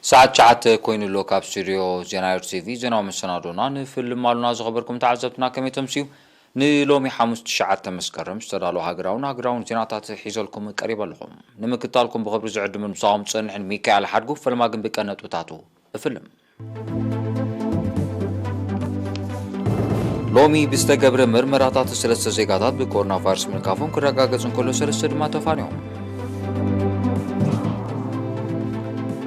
ሰዓት ትሽዓተ ኮይኑ ኣሎ። ካብ ስቱድዮ ዜና ኤር ቲቪ ዜናዊ መሰናዶና ንፍልም ኣሉና። ዝኸበርኩም ተዓዘብትና ከመይ ተምስዩ? ንሎሚ ሓሙስ ትሽዓተ መስከረም ዝተዳለወ ሃገራውን ሃገራውን ዜናታት ሒዘልኩም ቀሪበ ኣለኹም። ንምክታልኩም ብኽብሪ ዝዕድምን ምሳኹም ዝጸንሕን ሚካኤል ሓድጉ። ፈለማ ግን ብቀነጥብታቱ እፍልም። ሎሚ ብዝተገብረ መርመራታት ሰለስተ ዜጋታት ብኮሮና ቫይረስ ምልካፎም ክረጋገጽ እንከሎ፣ ሰለስተ ድማ ተፋንዮም።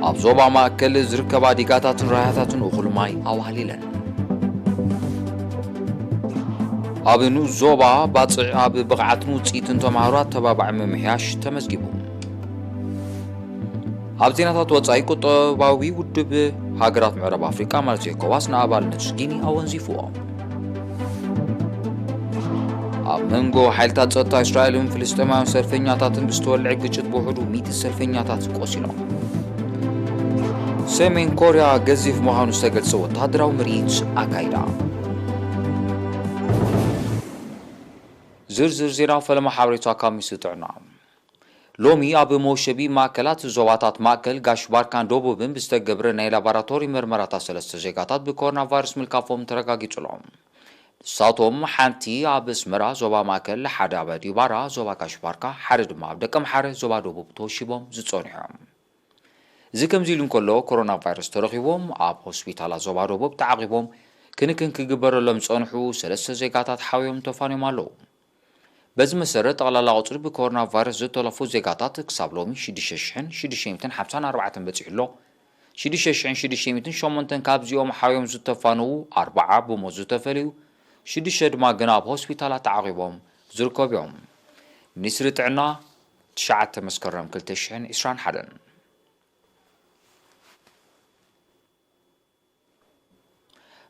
ኣብ ዞባ ማእከል ዝርከባ ዲጋታትን ራያታትን እኹል ማይ ኣዋህሊለን። ኣብ ንኡስ ዞባ ባጽዕ ኣብ ብቕዓትን ውጽኢትን ተማሃሮ ኣተባባዒ ምምሕያሽ ተመዝጊቡ። ኣብ ዜናታት ወጻኢ፣ ቁጠባዊ ውድብ ሃገራት ምዕራብ ኣፍሪቃ ማለት ኤኮዋስ ንኣባልነት ጊኒ ኣወንዚፍዎ። ኣብ መንጎ ሓይልታት ጸጥታ እስራኤልን ፍልስጤማውያን ሰልፈኛታትን ብዝተወልዐ ግጭት ብውሕዱ ሚእቲ ሰልፈኛታት ቆሲሎም። ሰሜን ኮርያ ገዚፍ ምዃኑ ዝተገልጸ ወተሃደራዊ ምርኢት ኣካይዳ። ዝርዝር ዜና ፈለማ ሓበሬታ ካብ ሚኒስትሪ ጥዕና። ሎሚ ኣብ መውሸቢ ማእከላት ዞባታት ማእከል፣ ጋሽ ባርካን ደቡብን ብዝተገብረ ናይ ላቦራቶሪ መርመራታት ሰለስተ ዜጋታት ብኮሮና ቫይረስ ምልካፎም ተረጋጊጹ ኣሎ። ንሳቶም ሓንቲ ኣብ ኣስመራ ዞባ ማእከል፣ ሓደ ኣብ ኣዲባራ ዞባ ጋሽ ባርካ፣ ሓደ ድማ ኣብ ደቀምሓረ ዞባ ደቡብ ተወሺቦም ዝጸንሑ እዮም። እዚ ከምዚ ኢሉ እንከሎ፣ ኮሮና ቫይረስ ተረኺቦም ኣብ ሆስፒታላት ዞባ ደቡብ ተዓቒቦም ክንክን ክግበረሎም ዝጸንሑ ሰለስተ ዜጋታት ሓውዮም ተፋንዮም ኣለዉ። በዚ መሰረት፣ ጠቕላላ ቁጽሪ ብኮሮና ቫይረስ ዝተለፉ ዜጋታት ክሳብ ሎሚ ሽዱሽተ ሽሕን ሽዱሽተ ሚእትን ሓምሳን ኣርባዕተን በጺሑ ኣሎ። ሽዱሽተ ሽሕን ሽዱሽተ ሚእትን ሸሞንተን ካብዚኦም ሓውዮም ዝተፋነዉ፣ ኣርባዓ ብሞት ዝተፈልዩ፣ ሽዱሽተ ድማ ገና ኣብ ሆስፒታላት ተዓቒቦም ዝርከቡ እዮም። ሚኒስትሪ ጥዕና፣ ትሽዓተ መስከረም ክልተ ሽሕን ዕስራን ሓደን።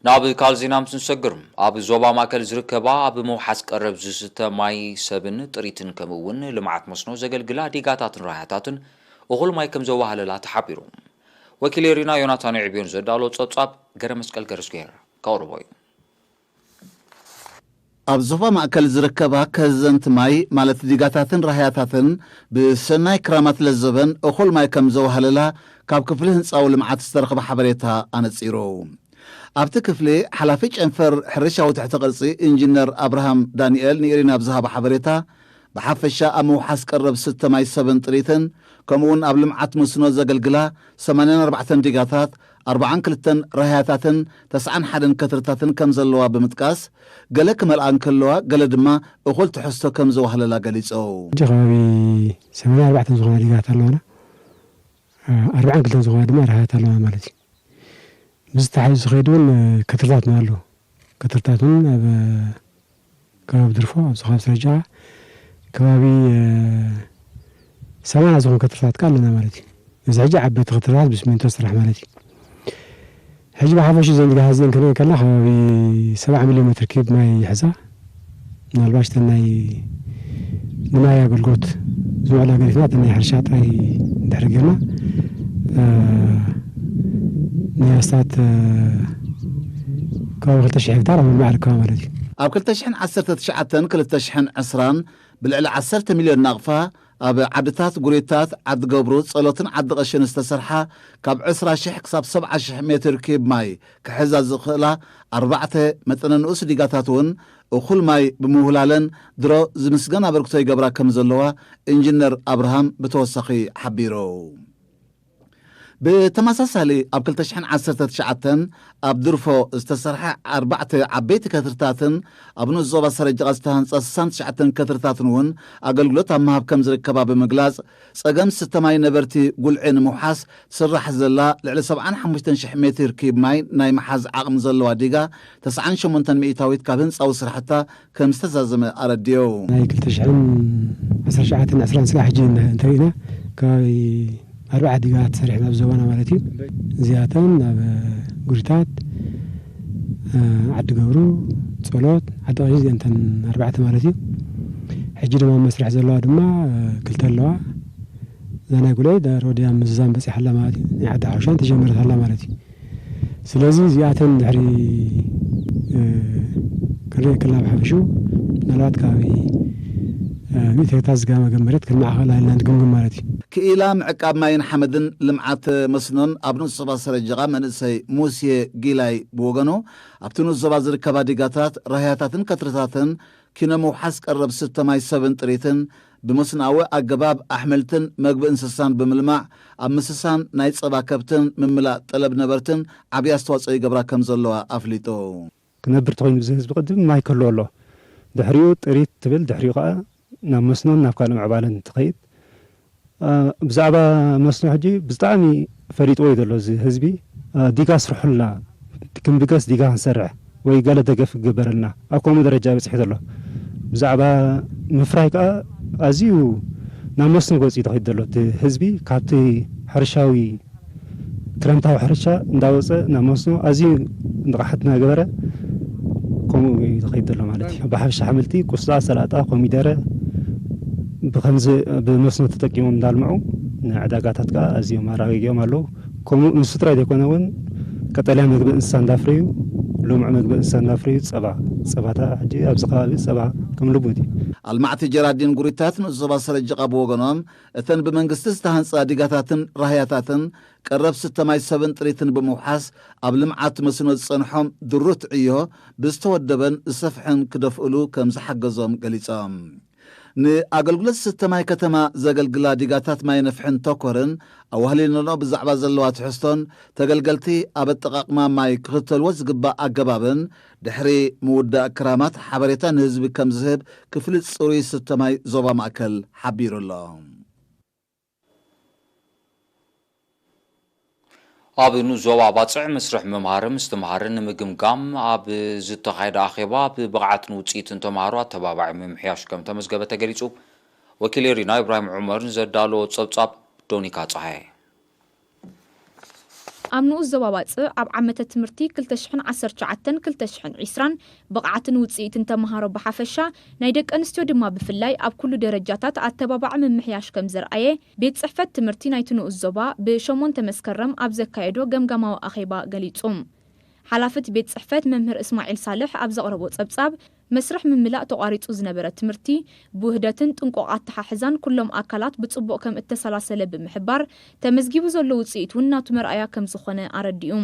ናብ ካልእ ዜና ምስ ንሰግር፣ ኣብ ዞባ ማእከል ዝርከባ ኣብ ምውሓስ ቀረብ ዝስተ ማይ ሰብን ጥሪትን ከምኡ እውን ልምዓት መስኖ ዘገልግላ ዲጋታትን ራህያታትን እኹል ማይ ከም ዘዋህለላ ተሓቢሩ። ወኪል ኤሪና ዮናታን ዕብዮን ዘዳሎ ጸብጻብ ገረ መስቀል ገረስጌር ከቕርቦ እዩ። ኣብ ዞባ ማእከል ዝርከባ ከዘንቲ ማይ፣ ማለት ዲጋታትን ራህያታትን፣ ብሰናይ ክራማት ለዘበን እኹል ማይ ከም ዘዋህለላ ካብ ክፍሊ ህንጻዊ ልምዓት ዝተረኽበ ሓበሬታ ኣነጺሩ። ኣብቲ ክፍሊ፣ ሓላፊ ጨንፈር ሕርሻዊ ትሕቲ ቅርጺ ኢንጂነር ኣብርሃም ዳንኤል ንኤሪና ኣብ ዝሃቦ ሓበሬታ፣ ብሓፈሻ ኣብ ምውሓስ ቀረብ ስተ ማይ ሰብን ጥሪትን፣ ከምኡውን ኣብ ልምዓት መስኖ ዘገልግላ ሰማንያን ኣርባዕተን ዲጋታት፣ ኣርብዓን ክልተን ራህያታትን ተስዓን ሓደን ከትርታትን ከም ዘለዋ ብምጥቃስ፣ ገለ ክመልኣ እንከለዋ፣ ገለ ድማ እኹል ትሕዝቶ ከም ዘዋህለላ ገሊጹ። ሕጂ ከባቢ ሰማንያን ኣርባዕተን ዝኾና ዲጋታት ኣለዋና። ኣርብዓን ክልተን ዝኾና ድማ ራህያት ኣለዋና ማለት እዩ። ምስቲ ተታሒዙ ዝኸይድ እውን ከትርታት ኣሎ። ከትርታት እውን ኣብ ከባቢ ድርፎ፣ ኣብዚ ከባቢ ስረጃ ከባቢ፣ እ፣ ሰማንያ ዝኾኑ ከትርታት ከኣ ኣለና ማለት እዩ። እዚ ሕጂ ዓበይቲ ከትርታት ብስሚንቶ ዝስራሕ ማለት እዩ። ሕጂ ብሓፈሽ እዘን ዲጋታት እዚአን ክንሪአን ከለና ከባቢ ሰብዓ ሚልዮን ሜትር ኪዩብ ማይ ይሕዛ። ምናልባሽ እተን ናይ ንማይ ኣገልግሎት ዝውዕላ ገዲፍና፣ እተን ናይ ሕርሻ ጥራይ እንድሕር ጌርና፣ እ፣ ናይ ኣስታት፣ እ፣ ከባቢ ክልተ ሽሕ ሄክታር ኣብ ምልማዕ ይርከባ ማለት እዩ። ኣብ ክልተ ሽሕን ዓሰርተ ትሽዓተን ክልተ ሽሕን ዕስራን ብልዕሊ ዓሰርተ ሚልዮን ናቕፋ ኣብ ዓድታት ጉሪታት፣ ዓዲ ገብሩ፣ ጸሎትን ዓዲ ቐሽን ዝተሰርሓ ካብ ዕስራ ሽሕ ክሳብ ሰብዓ ሽሕ ሜትር ኪዩብ ማይ ክሕዛ ዝኽእላ ኣርባዕተ መጠነ ንኡስ ዲጋታት እውን እኹል ማይ ብምውህላለን ድሮ ዝምስገን ኣበርክቶ ይገብራ ከም ዘለዋ ኢንጂነር ኣብርሃም ብተወሳኺ ሓቢሩ። ብተመሳሳሊ ኣብ ክልተ ሽሕን ዓሰርተ ትሽዓተን ኣብ ድርፎ ዝተሰርሐ ኣርባዕተ ዓበይቲ ከትርታትን ኣብ ንኡስ ዞባ ሰረጀቓ ዝተሃንጸ ስሳን ትሽዓተን ከትርታትን እውን ኣገልግሎት ኣብ ምሃብ ከም ዝርከባ ብምግላጽ፣ ጸገም ስተ ማይ ነበርቲ ጉልዒ ንምውሓስ ትስራሕ ዘላ ልዕሊ ሰብዓን ሓሙሽተን ሽሕ ሜትር ኪዩብ ማይ ናይ ምሓዝ ዓቕሚ ዘለዋ ዲጋ ተስዓን ሸሞንተን ሚእታዊት ካብ ህንጻዊ ስራሕታ ከም ዝተዛዘመ ኣረዲኡ። ናይ ክልተ ሽሕን ዓሰርተ ትሽዓተን ዕስራን ስጋዕ ሕጂ እንተ-፣ እንተሪእና ከባቢ ኣርባዓ ዲጋታት ሰሪሕና ኣብ ዞባና ማለት እዩ። እዚኣተን ኣብ ጉሪታት፣ እ፣ ዓዲ ገብሩ፣ ጸሎት፣ ዓዲ ቀሺ፣ እዚኣን እተን ኣርባዕተ ማለት እዩ። ሕጂ ድማ ኣብ መስርሕ ዘለዋ ድማ፣ እ፣ ክልተ ኣለዋ። እዛ ናይ ጉልዒ ሮድያ ምዝዛም በጺሓ ኣላ ማለት እዩ። ናይ ዓዲ ሓውሻን ተጀመረት ኣላ ማለት እዩ። ስለዚ እዚኣተን ድሕሪ፣ እ፣ ክንሪኦ ከለና ብሓፈሽኡ ምናልባት ከባቢ ሚእቲ ሄክታር ዝጋመ መሬት ክንመዓኸል ኣለና ንግምግም ማለት እዩ። ክኢላ ምዕቃብ ማይን ሓመድን ልምዓት መስኖን ኣብ ንኡስ ዞባ ሰረጀቓ መንእሰይ ሙሴ ጊላይ ብወገኑ፣ ኣብቲ ንኡስ ዞባ ዝርከባ ዲጋታት፣ ራህያታትን ከትርታትን ኪኖ ምውሓስ ቀረብ ስተ ማይ ሰብን ጥሪትን፣ ብመስኖኣዊ ኣገባብ ኣሕምልትን መግቢ እንስሳን ብምልማዕ፣ ኣብ ምስሳን ናይ ጸባ ከብትን ምምላእ ጠለብ ነበርትን ዓብዪ ኣስተዋጽኦ ይገብራ ከም ዘለዋ ኣፍሊጡ። ክነብር ተኾይኑ እዚ ህዝቢ ቅድም ማይ ክህልዎ ኣሎ። ድሕሪኡ ጥሪት ትብል፣ ድሕሪኡ ከዓ ናብ መስኖን ናብ ካልእ ምዕባለን ትኸይድ። ብዛዕባ መስኖ ሕጂ ብጣዕሚ ፈሊጥዎ እዩ ዘሎ እዚ ህዝቢ። ዲጋ ስርሑልና፣ ክንብገስ ዲጋ ክንሰርሕ ወይ ገለ ደገፍ ክግበረልና ኣብ ከምኡ ደረጃ በፂሑ ዘሎ። ብዛዕባ ምፍራይ ከዓ ኣዝዩ ናብ መስኖ ገፂ ተኸይዱ ዘሎ እቲ ህዝቢ ካብቲ ሕርሻዊ ክረምታዊ ሕርሻ እንዳወፀ ናብ መስኖ ኣዝዩ ንቕሓት እናገበረ ከምኡ እዩ ዝኸይድ ዘሎ ማለት እዩ። ብሓፈሻ ኣሕምልቲ፣ ቁስጣ፣ ሰላጣ፣ ኮሚደረ ብኸምዚ ብመስኖ ተጠቂሞም እንዳልምዑ ንዕዳጋታት ከዓ ኣዝዮም ኣራጊጊኦም ኣለዉ። ከምኡ ንሱ ጥራይ ዘይኮነ እውን ቀጠልያ መግቢ እንስሳ እንዳፍረዩ፣ ልሙዕ መግቢ እንስሳ እንዳፍረዩ፣ ፀባ፣ ፀባታ ሕጂ ኣብዚ ከባቢ ፀባ ከም ልቡድ እዩ። ኣልማዕቲ ጀራዲን ጉሪታት ንኡስ ዞባ ሰረጀቓ ብወገኖም፣ እተን ብመንግስቲ ዝተሃንፃ ዲጋታትን ራህያታትን ቀረብ ስተ ማይ ሰብን ጥሪትን ብምውሓስ ኣብ ልምዓት መስኖ ዝፀንሖም ድሩት ዕዮ ብዝተወደበን ዝሰፍሐን ክደፍእሉ ከም ዝሓገዞም ገሊፆም። ንኣገልግሎት ስተ ማይ ከተማ ዘገልግላ ዲጋታት ማይ ነፍሕን ተኮርን ኣዋህሊለንኦ ብዛዕባ ዘለዋ ትሕዝቶን ተገልገልቲ ኣብ ኣጠቓቕማ ማይ ክኽተልዎ ዝግባእ ኣገባብን ድሕሪ ምውዳእ ክራማት ሓበሬታ ንህዝቢ ከም ዝህብ ክፍሊ ፅሩይ ስተ ማይ ዞባ ማእከል ሓቢሩ ኣሎ። ኣብ ንኡስ ዞባ ባጽዕ መስርሕ ምምሃር ምስትምሃር ንምግምጋም ኣብ ዝተኻየደ ኣኼባ ብብቕዓትን ውጽኢትን ተምሃሮ ኣተባባዒ ምምሕያሽ ከም ተመዝገበ ተገሊጹ። ወኪል ኤሪና ኢብራሂም ዑመር ንዘዳለዎ ጸብጻብ ዶኒካ ጸሃየ። ኣብ ንኡስ ዞባ ባጽዕ ኣብ ዓመተ ትምህርቲ ክልተ ሽሕን ዓሰርተ ትሽዓተን ክልተ ሽሕን ዕስራን ብቕዓትን ውጽኢትን ተምሃሮ ብሓፈሻ ናይ ደቂ ኣንስትዮ ድማ ብፍላይ ኣብ ኩሉ ደረጃታት ኣተባባዒ ምምሕያሽ ከም ዘርኣየ ቤት ጽሕፈት ትምህርቲ ናይቲ ንኡስ ዞባ ብሸሞንተ መስከረም ኣብ ዘካየዶ ገምጋማዊ ኣኼባ ገሊጹ። ሓላፊ እቲ ቤት ጽሕፈት መምህር እስማዒል ሳልሕ ኣብ ዘቕረቦ ጸብጻብ፣ መስርሕ ምምላእ ተቋሪጹ ዝነበረ ትምህርቲ ብውህደትን ጥንቁቕ ኣተሓሕዛን ኩሎም ኣካላት ብጽቡቕ ከም እተሰላሰለ ብምሕባር፣ ተመዝጊቡ ዘሎ ውጽኢት እውን ናቱ መርኣያ ከም ዝኾነ ኣረዲኡ።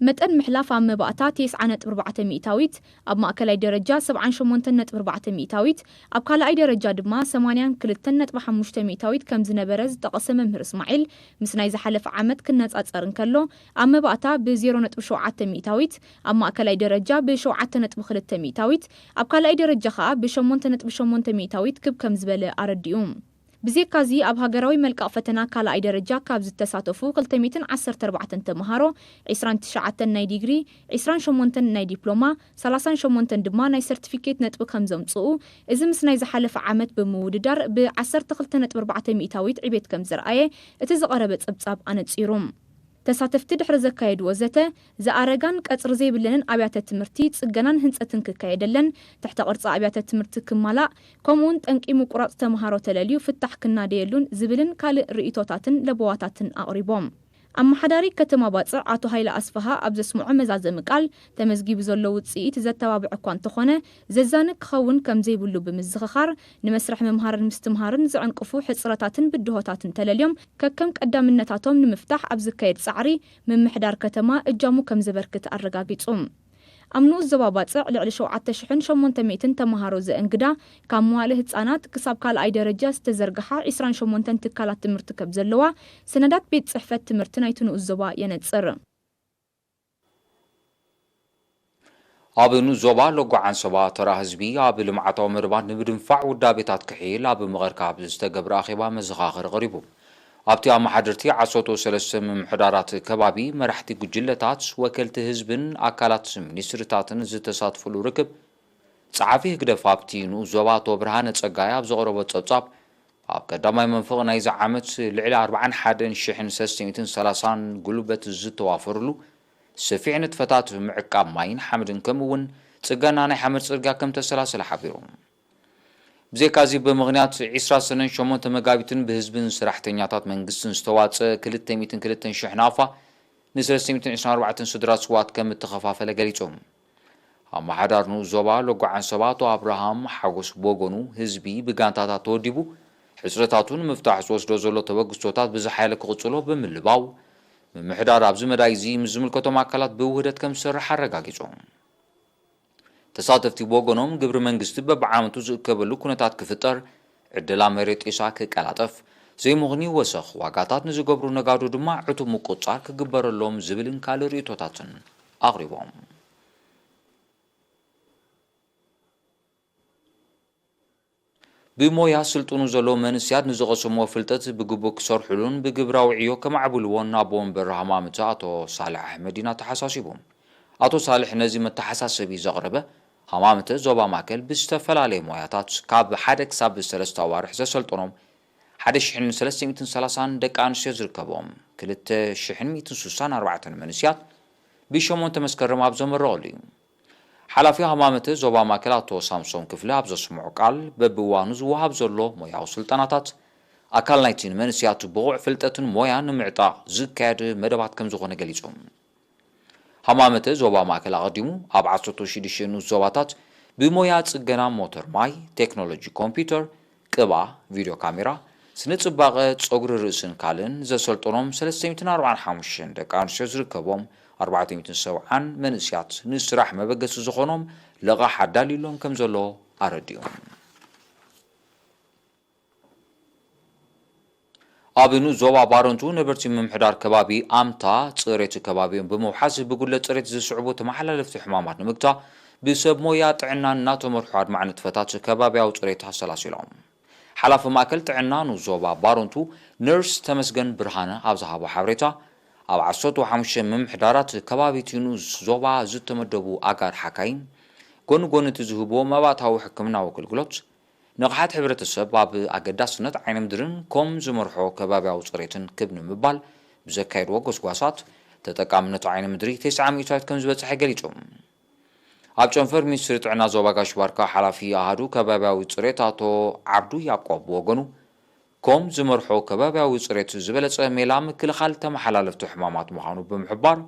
መጠን ምሕላፍ ኣብ መባእታ ተስዓ ነጥቢ ኣርባዕተ ሚእታዊት፣ ኣብ ማእከላይ ደረጃ ሰብዓን ሸሞንተን ነጥቢ ኣርባዕተ ሚእታዊት፣ ኣብ ካልኣይ ደረጃ ድማ ሰማንያን ክልተን ነጥቢ ሓሙሽተ ሚእታዊት ከም ዝነበረ ዝጠቐሰ መምህር እስማዒል፣ ምስ ናይ ዝሓለፈ ዓመት ክነጻጸር እንከሎ፣ ኣብ መባእታ ብ ዜሮ ነጥቢ ሸውዓተ ሚእታዊት፣ ኣብ ማእከላይ ደረጃ ብ ሸውዓተ ነጥቢ ክልተ ሚእታዊት፣ ኣብ ካልኣይ ደረጃ ከኣ ብ ሸሞንተ ነጥቢ ሸሞንተ ሚእታዊት ክብ ከም ዝበለ ኣረዲኡ። ብዜካዚ ኣብ ሃገራዊ መልቀቕ ፈተና ካልኣይ ደረጃ ካብ ዝተሳተፉ ክልተ ሚእትን ዓሰርተ ኣርባዕተን ተምሃሮ፣ ዕስራን ትሽዓተን ናይ ዲግሪ፣ ዕስራን ሸሞንተን ናይ ዲፕሎማ፣ ሰላሳን ሸሞንተን ድማ ናይ ሰርቲፊኬት ነጥቢ ከም ዘምጽኡ፣ እዚ ምስ ናይ ዝሓለፈ ዓመት ብምውድዳር ብ ዓሰርተ ክልተ ነጥቢ ኣርባዕተ ሚእታዊት ዕቤት ከም ዘርኣየ እቲ ዝቐረበ ጸብጻብ ኣነጺሩ። ተሳተፍቲ ድሕሪ ዘካየድዎ ዘተ፣ ዝኣረጋን ቀጽሪ ዘይብለንን ኣብያተ ትምህርቲ ጽገናን ህንጸትን ክካየደለን፣ ትሕተ ቅርጺ ኣብያተ ትምህርቲ ክማላእ፣ ከምኡውን ጠንቂ ምቁራጽ ተምሃሮ ተለልዩ ፍታሕ ክናደየሉን ዝብልን ካልእ ርእይቶታትን ለበዋታትን ኣቕሪቦም። ኣመሓዳሪ ከተማ ባጽዕ ኣቶ ሃይለ ኣስፍሃ ኣብ ዘስምዖ መዛዘሚ ቃል፣ ተመዝጊቡ ዘሎ ውጽኢት ዘተባብዕ እኳ እንተኾነ፣ ዘዛኒ ክኸውን ከም ዘይብሉ ብምዝኽኻር፣ ንመስርሕ ምምሃርን ምስትምሃርን ዝዕንቅፉ ሕጽረታትን ብድሆታትን ተለልዮም ከከም ቀዳምነታቶም ንምፍታሕ ኣብ ዝካየድ ጻዕሪ ምምሕዳር ከተማ እጃሙ ከም ዘበርክት ኣረጋጊጹ። ኣብ ንኡስ ዞባ ባጽዕ ልዕሊ ሸውዓተ ሽሕን ሸሞንተ ሚእትን ተምሃሮ ዘእንግዳ ካብ መዋእለ ህጻናት ክሳብ ካልኣይ ደረጃ ዝተዘርግሓ ዕስራን ሸሞንተን ትካላት ትምህርቲ ከም ዘለዋ ሰነዳት ቤት ጽሕፈት ትምህርቲ ናይቲ ንኡስ ዞባ የነጽር። ኣብ ንኡስ ዞባ ሎጎ ዓንሰባ ተራ ህዝቢ ኣብ ልምዓታዊ መደባት ንምድንፋዕ ውዳቤታት ክሕይል ኣብ መቐር ካብ ዝተገብረ ኣኼባ መዘኻኸሪ ቀሪቡ። ኣብቲ ኣመሓደርቲ ዓሰርተ ሰለስተ ምምሕዳራት ከባቢ፣ መራሕቲ ጉጅለታት፣ ወከልቲ ህዝብን ኣካላት ሚኒስትሪታትን ዝተሳትፍሉ ርክብ፣ ጸሓፊ ህግደፍ ኣብቲ ንኡስ ዞባ ኣቶ ብርሃነ ጸጋይ ኣብ ዘቕረቦ ጸብጻብ፣ ኣብ ቀዳማይ መንፈቕ ናይዚ ዓመት ልዕሊ ኣርባዓን ሓደን ሽሕን ሰለስተ ሚእትን ሰላሳን ጉልበት ዝተዋፈርሉ ሰፊሕ ንጥፈታት ምዕቃብ ማይን ሓመድን ከምኡ እውን ጽገና ናይ ሓመድ ጽርግያ ከም ተሰላሰለ ሓቢሩ። ብዘይካዚ ብምኽንያት ዒስራ ሰነን ሸሞንተ መጋቢትን ብህዝብን ሰራሕተኛታት መንግስትን ዝተዋጸ ክልተ ሚእትን ክልተን ሽሕ ናቕፋ ንሰለስተ ሚእትን ዕስራን ኣርባዕተን ስድራ ስውኣት ከም እተኸፋፈለ ገሊጹ። ኣመሓዳር ንኡስ ዞባ ሎጎ ዓንሰባ ኣቶ ኣብርሃም ሓጎስ ብወገኑ፣ ህዝቢ ብጋንታታት ተወዲቡ ሕጽረታቱ ንምፍታሕ ዝወስዶ ዘሎ ተበግሶታት ብዝሓየለ ክቕጽሎ ብምልባው፣ ምምሕዳር ኣብዚ መዳይ እዚ ምስ ዝምልከቶም ኣካላት ብውህደት ከም ዝሰርሕ ኣረጋጊጹ። ተሳተፍቲ ብወገኖም፣ ግብሪ መንግስቲ በብዓመቱ ዝእከበሉ ኩነታት ክፍጠር፣ ዕደላ መሬት ጢሳ ክቀላጠፍ፣ ዘይምኽንዩ ወሰኽ ዋጋታት ንዝገብሩ ነጋዶ ድማ ዕቱብ ምቁጽጻር ክግበረሎም ዝብልን ካልእ ርእይቶታትን ኣቕሪቦም። ብሞያ ስልጡኑ ዘለዉ መንእሰያት ንዝቐሰምዎ ፍልጠት ብግቡእ ክሰርሑሉን ብግብራዊ ዕዮ ከማዕብልዎን ኣቦ ወንበር ሃማምተ ኣቶ ሳልሕ ኣሕመዲን ኣተሓሳሲቡ። ኣቶ ሳልሕ ነዚ መተሓሳሰቢ ዘቕረበ፣ ሃማምተ ዞባ ማእከል ብዝተፈላለየ ሞያታት ካብ ሓደ ክሳብ ሰለስተ ኣዋርሕ ዘሰልጠኖም ሓደ ሽሕን ሰለስተ ሚእትን ሰላሳን ደቂ ኣንስትዮ ዝርከቦም ክልተ ሽሕን ሚእትን ስሳን ኣርባዕተን መንእሰያት ብሸሞንተ መስከረም ኣብ ዘመረቐሉ እዩ። ሓላፊ ሃማመተ ዞባ ማእከል ኣቶ ሳምሶም ክፍለ ኣብ ዘስምዖ ቃል፣ በብእዋኑ ዝወሃብ ዘሎ ሞያዊ ስልጠናታት ኣካል ናይቲ ንመንእሰያት ብቑዕ ፍልጠትን ሞያን ንምዕጣቕ ዝካየድ መደባት ከም ዝኾነ ገሊጹ። ሃማመተ ዞባ ማእከል ኣቐዲሙ ኣብ ዓሰርተ ሽዱሽተ ንኡስ ዞባታት ብሞያ ጽገና ሞተር ማይ፣ ቴክኖሎጂ ኮምፒውተር፣ ቅብኣ፣ ቪድዮ ካሜራ፣ ስነ ጽባቐ፣ ጸጉሪ ርእስን ካልእን ዘሰልጠኖም ሰለስተ ሚእትን ኣርባዓን ሓሙሽተን ደቂ ኣንስትዮ ዝርከቦም ኣርባዕተ ሚእትን ሰብዓን መንእሰያት ንስራሕ መበገሲ ዝኾኖም ለቓሕ ኣዳልዩሎም ከም ዘሎ ኣረዲኡ። ኣብ ንኡስ ዞባ ባረንቱ ነበርቲ ምምሕዳር ከባቢ ኣምታ ጽሬት ከባቢኦም ብምውሓስ ብጉድለት ጽሬት ዝስዕቡ ተመሓላለፍቲ ሕማማት ንምግታእ ብሰብ ሞያ ጥዕና እናተመርሑ ኣድማዕ ንጥፈታት ከባቢያዊ ጽሬት ኣሰላሲሎም። ሓላፊ ማእከል ጥዕና ንኡስ ዞባ ባረንቱ ነርስ ተመስገን ብርሃነ ኣብ ዝሃቦ ሓበሬታ፣ ኣብ ዓሰርተ ሓሙሽተ ምምሕዳራት ከባቢ እቲ ንኡስ ዞባ ዝተመደቡ ኣጋር ሓካይም፣ ጎኒ ጎኒ እቲ ዝህብዎ መባእታዊ ሕክምናዊ ኣገልግሎት፣ ንቕሓት ሕብረተሰብ ኣብ ኣገዳስነት ዓይኒ ምድርን ኮም ዝመርሖ ከባብያዊ ጽሬትን ክብ ንምባል ብዘካየድዎ ጎስጓሳት፣ ተጠቃምነት ዓይኒ ምድሪ ተስዓ ሚእታዊት ከም ዝበጽሐ ገሊጹ። ኣብ ጨንፈር ሚኒስትሪ ጥዕና ዞባ ጋሽ ባርካ ሓላፊ ኣሃዱ ከባብያዊ ጽሬት ኣቶ ዓብዱ ያዕቆብ ብወገኑ፣ ኮም ዝመርሖ ከባብያዊ ጽሬት ዝበለጸ ሜላ ምክልኻል ተመሓላለፍቲ ሕማማት ምዃኑ ብምሕባር፣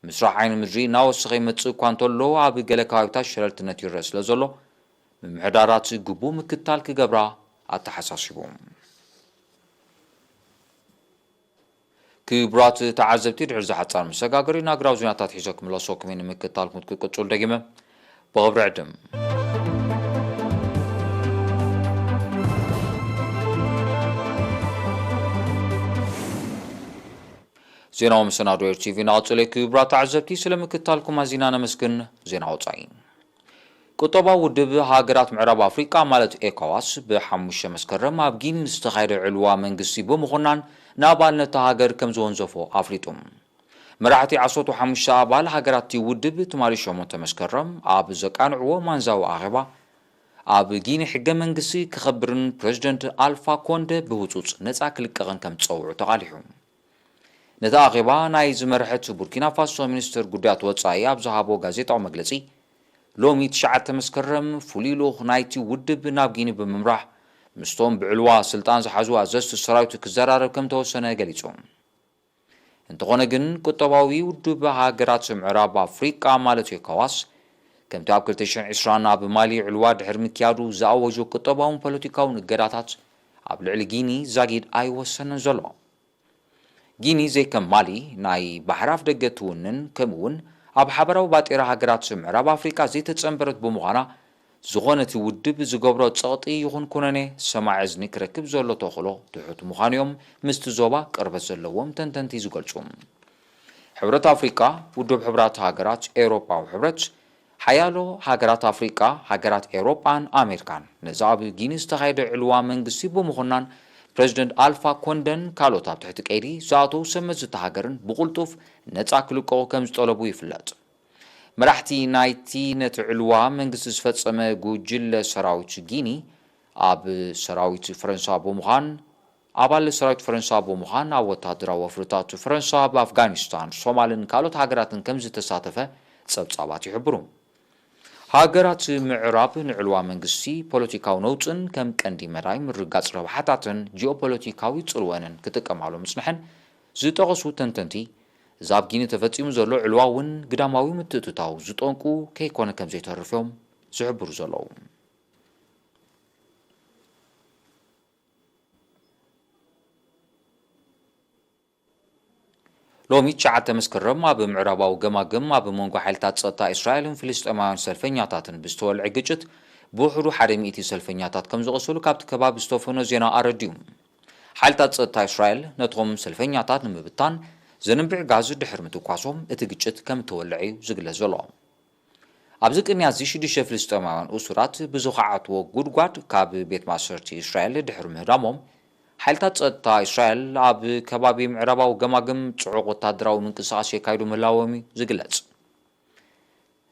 ምስራሕ ዓይኒ ምድሪ እናወሰኸ ይመጽእ እኳ እንተሎ፣ ኣብ ገለ ከባቢታት ሸለልትነት ይረአ ስለ ዘሎ፣ ምምሕዳራት ግቡእ ምክትታል ክገብራ ኣተሓሳሲቡ። ክቡራት ተዓዘብቲ፣ ድሕሪ ዝሓጻር መሰጋገሪ ናግራዊ ዜናታት ሒዘ ክምለሰኩም እየ። ንምክትታልኩም ክትቅጽሉ ደጊመ ብኽብሪ ዕድም። ዜናዊ መሰናዶ ኤር ቲቪ እናቐጸለ እዩ። ክቡራት ተዓዘብቲ፣ ስለ ምክትታልኩም ኣዚና ነመስግን። ዜና ወጻኢ። ቁጠባዊ ውድብ ሃገራት ምዕራብ ኣፍሪቃ ማለት ኤኮዋስ ብሓሙሽተ መስከረም ኣብ ጊኒ ዝተኻየደ ዕልዋ መንግስቲ ብምኹናን ንኣባልነት እታ ሃገር ከም ዝወንዘፎ ኣፍሊጡ። መራሕቲ ዓሰርተ ሓሙሽተ ኣባል ሃገራት እቲ ውድብ ትማሊ ሸሞንተ መስከረም ኣብ ዘቃንዕዎ ማንዛዊ ኣኼባ፣ ኣብ ጊኒ ሕገ መንግስቲ ክኸብርን ፕረዚደንት ኣልፋ ኮንደ ብህጹጽ ነጻ ክልቀቕን ከም ዝጸውዑ ተቓሊሑ። ነቲ ኣኼባ ናይ ዝመርሐት ቡርኪና ፋሶ ሚኒስትር ጉዳያት ወጻኢ ኣብ ዝሃቦ ጋዜጣዊ መግለጺ፣ ሎሚ ትሽዓተ መስከረም ፍሉይ ልኡኽ ናይቲ ውድብ ናብ ጊኒ ብምምራሕ ምስቶም ብዕልዋ ስልጣን ዝሓዙ ኣዘዝቲ ሰራዊት ክዘራረብ ከም ተወሰነ ገሊጹ። እንተኾነ ግን፣ ቁጠባዊ ውድብ ሃገራት ምዕራብ ኣፍሪቃ ማለት ኤኮዋስ፣ ከምቲ ኣብ ክልተ ሽሕን ዕስራን ኣብ ማሊ ዕልዋ ድሕሪ ምክያዱ ዝኣወጆ ቁጠባውን ፖለቲካውን እገዳታት ኣብ ልዕሊ ጊኒ ዛጊድ ኣይወሰነን ዘሎ። ጊኒ ዘይከም ማሊ ናይ ባሕሪ ኣፍደገ ትውንን፣ ከምኡ እውን ኣብ ሓበራዊ ባጤራ ሃገራት ምዕራብ ኣፍሪቃ ዘይተጸንበረት ብምዃና፣ ዝኾነ እቲ ውድብ ዝገብሮ ጸቕጢ ይኹን ኩነኔ ሰማዒ እዝኒ ክረክብ ዘሎ ተኽእሎ ትሑት ምዃኑ እዮም ምስቲ ዞባ ቅርበት ዘለዎም ተንተንቲ ዝገልጹ። ሕብረት ኣፍሪቃ፣ ውድብ ሕብራት ሃገራት፣ ኤውሮጳዊ ሕብረት፣ ሓያሎ ሃገራት ኣፍሪቃ፣ ሃገራት ኤውሮጳን ኣሜሪካን ነዚ ኣብ ጊኒ ዝተኻየደ ዕልዋ መንግስቲ ብምኹናን ፕረዚደንት ኣልፋ ኮንደን ካልኦት ኣብ ትሕቲ ቀይዲ ዝኣተዉ ሰብ መዚ እታ ሃገርን ብቕልጡፍ ነጻ ክልቀቑ ከም ዝጠለቡ ይፍለጥ። መራሕቲ ናይቲ ነቲ ዕልዋ መንግስቲ ዝፈጸመ ጉጅለ ሰራዊት ጊኒ ኣብ ሰራዊት ፈረንሳ ብምዃን ኣባል ሰራዊት ፈረንሳ ብምዃን ኣብ ወታደራዊ ወፍርታት ፈረንሳ ኣብ ኣፍጋኒስታን፣ ሶማልን ካልኦት ሃገራትን ከም ዝተሳተፈ ጸብጻባት ይሕብሩ። ሃገራት ምዕራብ ንዕልዋ መንግስቲ ፖለቲካዊ ነውጽን ከም ቀንዲ መዳይ ምርጋጽ ረብሓታተን ጂኦፖለቲካዊ ጽልወንን ክጥቀማሉ ምጽንሐን ዝጠቐሱ ተንተንቲ፣ እዚ ኣብ ጊኒ ተፈጺሙ ዘሎ ዕልዋ እውን ግዳማዊ ምትእትታው ዝጠንቁ ከይኮነ ከም ዘይተርፍ እዮም ዝሕብሩ ዘለዉ። ሎሚ ትሽዓተ መስከረም ኣብ ምዕራባዊ ገማግም ኣብ መንጎ ሓይልታት ጸጥታ እስራኤልን ፍልስጤማውያን ሰልፈኛታትን ብዝተወልዐ ግጭት ብውሕዱ ሓደ ሚእቲ ሰልፈኛታት ከም ዝቖሰሉ ካብቲ ከባቢ ዝተፈኖ ዜና ኣረዲኡ። ሓይልታት ጸጥታ እስራኤል ነቶም ሰልፈኛታት ንምብታን ዘንብዕ ጋዝ ድሕሪ ምትኳሶም እቲ ግጭት ከም እተወልዐ እዩ ዝግለጽ ዘሎ። ኣብዚ ቅንያት እዚ ሽዱሽተ ፍልስጤማውያን እሱራት ብዝኸዓትዎ ጉድጓድ ካብ ቤት ማእሰርቲ እስራኤል ድሕሪ ምህዳሞም፣ ሓይልታት ጸጥታ እስራኤል ኣብ ከባቢ ምዕራባዊ ገማግም ጽዑቕ ወታደራዊ ምንቅስቓስ የካይዱ ምህላዎም እዩ ዝግለጽ።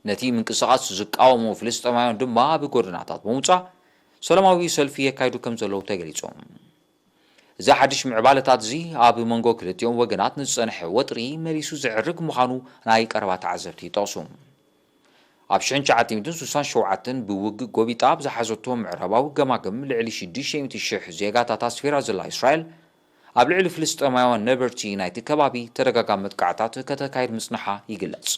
ነቲ ምንቅስቓስ ዝቃወሙ ፍልስጤማውያን ድማ ኣብ ጎደናታት ብምውጻእ ሰላማዊ ሰልፊ የካይዱ ከም ዘለዉ ተገሊጹ። እዚ ሓድሽ ምዕባለታት እዚ ኣብ መንጎ ክልቲኦም ወገናት ንዝጸንሐ ወጥሪ መሊሱ ዘዕርግ ምዃኑ ናይ ቀረባ ተዓዘብቲ ይጠቕሱ። ኣብ ሽሕን ትሽዓተ ሚእትን ስሳን ሸውዓተን ብውግእ ጎቢጣ ኣብ ዝሓዘቶ ምዕራባዊ ገማግም ልዕሊ ሽዱሽተ ሚእቲ ሽሕ ዜጋታት ኣስፊራ ዘላ እስራኤል፣ ኣብ ልዕሊ ፍልስጤማውያን ነበርቲ ናይቲ ከባቢ ተደጋጋሚ መጥቃዕታት ከተካይድ ምጽንሓ ይግለጽ።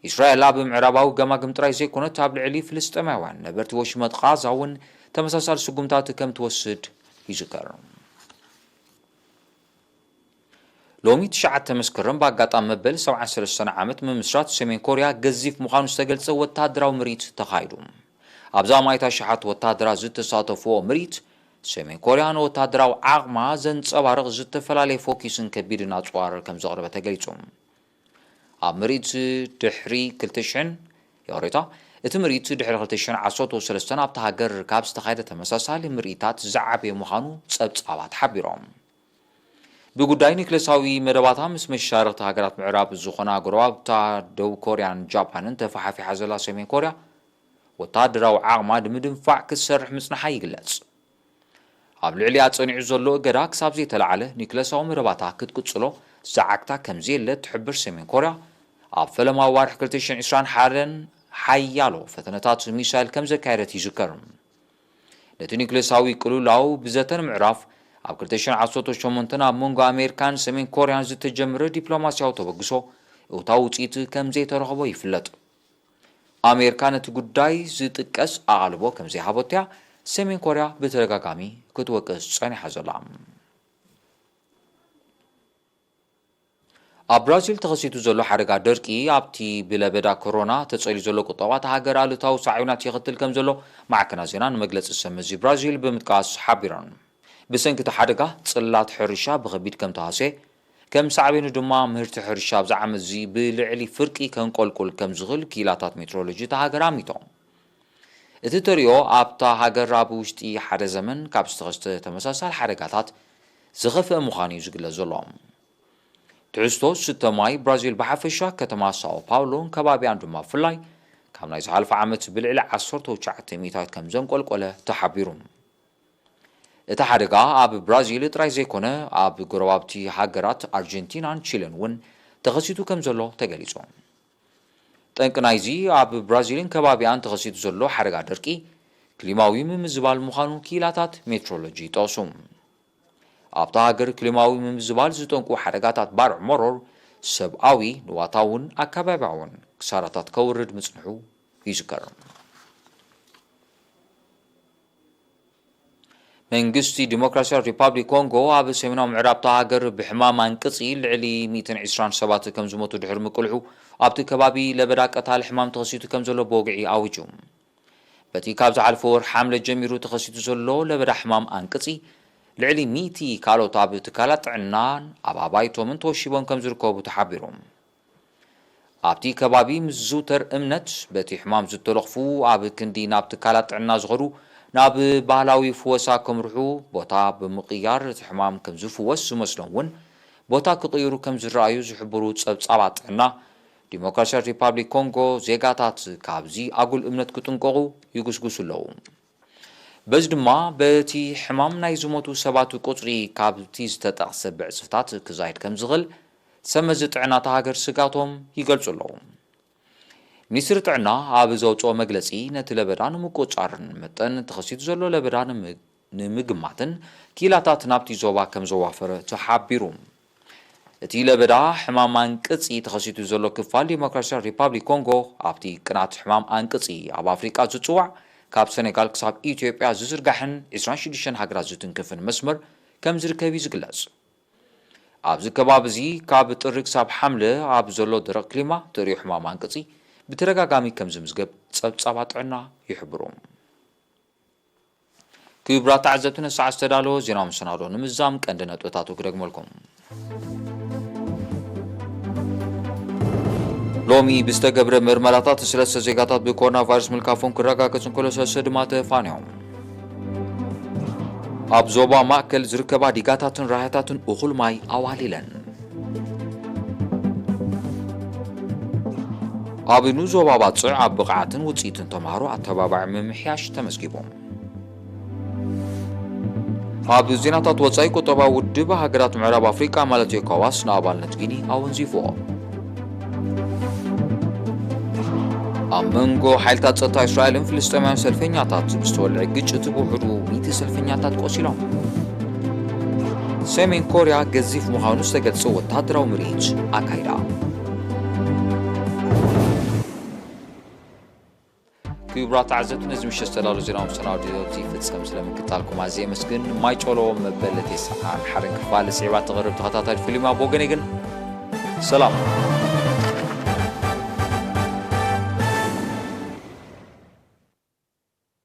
እስራኤል ኣብ ምዕራባዊ ገማግም ጥራይ ዘይኮነት፣ ኣብ ልዕሊ ፍልስጤማውያን ነበርቲ ወሽመጥ ቓዛ እውን ተመሳሳሊ ስጉምታት ከም ትወስድ ይዝከር። ሎሚ ትሽዓተ መስከረም ብኣጋጣሚ መበል ሰብዓን ሰለስተን ዓመት ምምስራት ሰሜን ኮርያ ገዚፍ ምዃኑ ዝተገልጸ ወታደራዊ ምርኢት ተኻይዱ። ኣብዛ ማይታ ሸሓት ወታደራት ዝተሳተፍዎ ምርኢት፣ ሰሜን ኮርያ ንወታደራዊ ዓቕማ ዘንጸባርቕ ዝተፈላለየ ፎኪስን ከቢድን ኣጽዋር ከም ዘቕረበ ተገሊጹ። ኣብ ምርኢት ድሕሪ ክልተ ሽሕን፣ ይቕሬታ፣ እቲ ምርኢት ድሕሪ ክልተ ሽሕን ዓሰርተ ሰለስተን ኣብታ ሃገር ካብ ዝተኻየደ ተመሳሳሊ ምርኢታት ዝዓበየ ምዃኑ ጸብጻባት ሓቢሮም። ብጉዳይ ኒክለሳዊ መደባታ ምስ መሻርኽቲ ሃገራት ምዕራብ ዝኾና ጎረባብታ ደቡብ ኮርያን ጃፓንን ተፈሓፊሓ ዘላ ሰሜን ኮርያ፣ ወታደራዊ ዓቕማ ንምድንፋዕ ክትሰርሕ ምጽንሓ ይግለጽ። ኣብ ልዕሊኣ ጸኒዑ ዘሎ እገዳ ክሳብ ዘይተላዕለ ኒክለሳዊ መደባታ ክትቅጽሎ ዝዓግታ ከም ዘየለ ትሕብር ሰሜን ኮርያ፣ ኣብ ፈለማ ዋርሒ ክልተ ሽሕን ዕስራን ሓደን ሓያሎ ፈተነታት ሚሳይል ከም ዘካየደት ይዝከር። ነቲ ኒክለሳዊ ቅልውላው ብዘተ ንምዕራፍ፣ ኣብ ክልተ ሽሕን ዓሰርተ ሸሞንተን ኣብ መንጎ ኣሜሪካን ሰሜን ኮርያን ዝተጀመረ ዲፕሎማስያዊ ተበግሶ እውታዊ ውጽኢት ከም ዘይተረኸቦ ይፍለጥ። ኣሜሪካ ነቲ ጉዳይ ዝጥቀስ ኣቓልቦ ከም ዘይሃበቶ'ያ ሰሜን ኮርያ ብተደጋጋሚ ክትወቅስ ጸኒሓ ዘላ። ኣብ ብራዚል ተኸሲቱ ዘሎ ሓደጋ ደርቂ ኣብቲ ብለበዳ ኮሮና ተጸልዩ ዘሎ ቁጠባ እታ ሃገር ኣሉታዊ ሳዕቤናት የኸትል ከም ዘሎ ማዕከናት ዜና ንመግለጺ ሰብ መዚ ብራዚል ብምጥቃስ ሓቢረን። ብሰንኪ እቲ ሓደጋ ጽላት ሕርሻ ብኸቢድ ከም ተሃስየ፣ ከም ሳዕቤኑ ድማ ምህርቲ ሕርሻ ኣብዚ ዓመት እዚ ብልዕሊ ፍርቂ ከንቆልቁል ከም ዝኽእል ክኢላታት ሜትሮሎጂ እታ ሃገር ኣሚቶም። እቲ ተርእዮ ኣብታ ሃገር ኣብ ውሽጢ ሓደ ዘመን ካብ ዝተኸስተ ተመሳሳሊ ሓደጋታት ዝኸፍአ ምዃኑ እዩ ዝግለጽ ዘሎ። ትሕዝቶ ዝስተ ማይ ብራዚል ብሓፈሻ፣ ከተማ ሳኦ ፓውሎን ከባቢኣን ድማ ብፍላይ፣ ካብ ናይ ዝሓለፈ ዓመት ብልዕሊ ዓሰርተ ትሽዓተ ሚእታዊት ከም ዘንቆልቆለ ተሓቢሩ። እቲ ሓደጋ ኣብ ብራዚል ጥራይ ዘይኮነ፣ ኣብ ጎረባብቲ ሃገራት ኣርጀንቲናን ቺለን እውን ተኸሲቱ ከም ዘሎ ተገሊጹ። ጠንቂ ናይዚ ኣብ ብራዚልን ከባቢኣን ተኸሲቱ ዘሎ ሓደጋ ደርቂ ክሊማዊ ምምዝባል ምዃኑ ክኢላታት ሜትሮሎጂ ይጠቕሱ። ኣብታ ሃገር ክሊማዊ ምምዝባል ዝጠንቁ ሓደጋታት ባርዕ መሮር ሰብኣዊ፣ ንዋታውን ኣከባብያውን ክሳራታት ከውርድ ምጽንሑ ይዝከር። መንግስቲ ዲሞክራሲያዊ ሪፓብሊክ ኮንጎ ኣብ ሰሜናዊ ምዕራብ እታ ሃገር ብሕማም ኣንቅጺ ልዕሊ ሚእትን ዕስራን ሰባት ከም ዝሞቱ ድሕሪ ምቅልሑ፣ ኣብቲ ከባቢ ለበዳ ቀታሊ ሕማም ተኸሲቱ ከም ዘሎ ብወግዒ ኣዊጁ። በቲ ካብ ዝሓለፈ ወርሒ ሓምለ ጀሚሩ ተኸሲቱ ዘሎ ለበዳ ሕማም ኣንቅጺ፣ ልዕሊ ሚእቲ ካልኦት ኣብ ትካላት ጥዕናን ኣብ ኣባይቶምን ተወሺቦም ከም ዝርከቡ ተሓቢሩ። ኣብቲ ከባቢ ምስ ዝዝውተር እምነት፣ በቲ ሕማም ዝተለኽፉ ኣብ ክንዲ ናብ ትካላት ጥዕና ዝኸዱ፣ ናብ ባህላዊ ፍወሳ ከምርሑ፣ ቦታ ብምቕያር እቲ ሕማም ከም ዝፍወስ ዝመስሎም እውን ቦታ ክቕይሩ ከም ዝረኣዩ ዝሕብሩ ጸብጻባት ጥዕና፣ ዲሞክራሲያዊት ሪፓብሊክ ኮንጎ ዜጋታት ካብዚ ኣጉል እምነት ክጥንቀቑ ይጉስጉሱ ኣለዉ። በዚ ድማ በቲ ሕማም ናይ ዝሞቱ ሰባት ቁጽሪ ካብቲ ዝተጠቕሰ ብዕጽፍታት ክዛይድ ከም ዝኽእል ሰብ መዚ ጥዕና እታ ሃገር ስጋቶም ይገልጹ ኣለዉ። ሚኒስትሪ ጥዕና ኣብ ዘውጽኦ መግለጺ፣ ነቲ ለበዳ ንምቁጽጻርን መጠን ተኸሲቱ ዘሎ ለበዳ ንምግ-፣ ንምግማትን ክኢላታት ናብቲ ዞባ ከም ዘዋፈረ ተሓቢሩ። እቲ ለበዳ ሕማም ኣንቅጺ ተኸሲቱ ዘሎ ክፋል ዲሞክራሲያዊ ሪፓብሊክ ኮንጎ፣ ኣብቲ ቅናት ሕማም ኣንቅጺ ኣብ ኣፍሪቃ ዝጽዋዕ፣ ካብ ሰኔጋል ክሳብ ኢትዮጵያ ዝዝርጋሕን ዕስራን ሽዱሽተን ሃገራት ዝትንክፍን መስመር ከም ዝርከብ እዩ ዝግለጽ። ኣብዚ ከባቢ እዚ ካብ ጥሪ ክሳብ ሓምለ ኣብ ዘሎ ደረቕ ክሊማ፣ ተርእዮ ሕማም ኣንቅጺ ብተደጋጋሚ ከም ዝምዝገብ ጸብጻባት ጥዕና ይሕብሩ። ክቡራት ተዓዘብቲ፣ ነሰዓት ዝተዳለወ ዜናዊ መሰናዶ ንምዛም ቀንዲ ነጥብታቱ ክደግመልኩም። ሎሚ ብዝተገብረ ምርመራታት ሰለስተ ዜጋታት ብኮሮና ቫይረስ ምልካፎም ክረጋገጽ እንከሎ፣ ሰለስተ ድማ ተፋንዮም። ኣብ ዞባ ማእከል ዝርከባ ዲጋታትን ራህያታትን እኹል ማይ ኣዋሊለን። ኣብ ንኡስ ዞባ ባጽዕ ኣብ ብቕዓትን ውጽኢትን ተምሃሮ ኣተባባዒ ምምሕያሽ ተመዝጊቡ። ኣብ ዜናታት ወጻኢ፣ ቁጠባዊ ውድብ ሃገራት ምዕራብ ኣፍሪቃ ማለት ኤኮዋስ ንኣባልነት ጊኒ ኣወንዚፍዎ። ኣብ መንጎ ሓይልታት ጸጥታ እስራኤልን ፍልስጤማውያን ሰልፈኛታት ብዝተወልዐ ግጭት ብውሕዱ ሚእቲ ሰልፈኛታት ቆሲሎም። ሰሜን ኮርያ ገዚፍ ምዃኑ ዝተገልጸ ወታደራዊ ምርኢት ኣካይዳ። ክቡራት ተዓዘብቲ፣ ነዚ ምሸት ዝተዳለወ ዜናዊ መሰናድኦ እዚ ይፍጸም። ስለ ምክታልኩም ኣዝየ የመስግን። ማይ ጨሎ መበል ተስዓን ሓደን ክፋል ስዒባ ትቐርብ ተኸታታሊ ፊልም ኣብ ወገነይ ግን ሰላም።